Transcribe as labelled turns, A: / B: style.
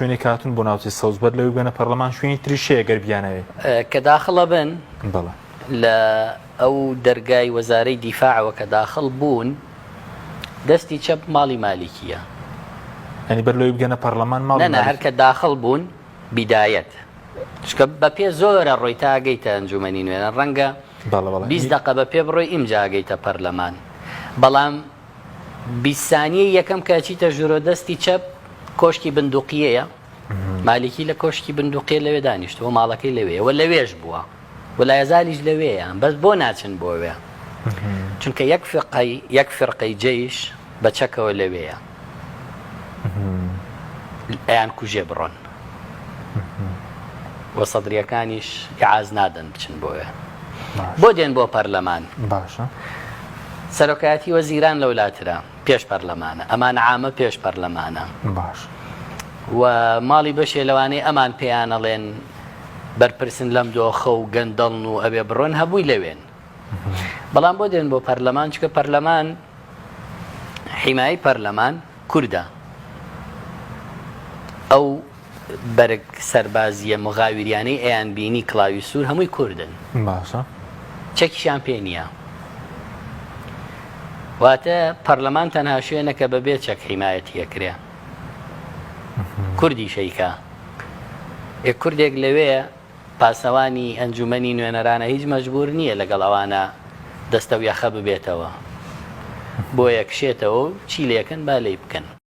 A: شوێنێک هاتون بۆ ناوچەی سەوز بەر لەوەی بگەنە پەرلەمان شوێنی تریش هەیە گەر بیانەوێ.
B: کە داخڵە بن
A: بەڵێ.
B: لە ئەو دەرگای وەزارەی دیفاعەوە کە داخڵ بوون دەستی چەپ ماڵی مالیکیە.
A: یانی بەر لەوەی بگەنە پەرلەمان ماڵی
B: نە نە هەر
A: مالیکی.
B: کە داخڵ بوون بیدایەت چونکە بە پێ زۆرە ڕۆی تا گەیتە ئەنجومەنی نوێنەر ڕەنگە
A: بەڵێ بەڵێ.
B: 20 دەقە بە پێ بڕۆی ئیمجا گەیتە پەرلەمان بەڵام 20 سانیەی یەکەم کە ئەچیتە ژوورۆ دەستی چەپ کۆشکی بندوقیەیە مالیکی لە کۆشکی بندوقیە لەوێ دانیشتووە ماڵەکەی لەوێیە و لەوێش بووە و لایەزالیش لەوێیە بەس بۆ ناچن بۆ وێ چونکە یەک فقەی یەک فرقەی جەیش بە چەکەوە لەوێیە ئەیان کوژێ بڕۆن و سەدریەکانیش ئیعاز نادەن بچن بۆ وێ بۆ دێن بۆ پەرلەمان
A: باشە
B: سەرۆکایەتی وەزیران لەولاترە پێش پەرلەمانە ئەمان عامە پێش پەرلەمانە
A: باش
B: و ماڵی بەشێ لەوانەی ئەمان پێیان ئەڵێن بەرپرسن لەم دۆخە و گەندەڵن و ئەبێ بڕۆن هەبووی لەوێن بەڵام بۆ دێن بۆ پەرلەمان چکە پەرلەمان حیمایی پەرلەمان کوردە ئەو بەرگ سەربازییە مغاویریانەی ئەیان بینی کڵاوی سوور هەمووی کوردن.
A: باشە.
B: چەکیشیان پێ نییە. واتە پەرلەمان تەنها شوێنە کە بەبێ چەک حیمایەتی ئەکرێ. کوردیش ئەیکا. ئێ کوردێک لەوێ پاسەوانی ئەنجومەنی نوێنەرانە هیچ مەجبور نییە لەگەڵ ئەوانە دەستەو یەخە ببێتەوە. بۆیە کشێتەوە و چی لێکەن با لێی بکەن.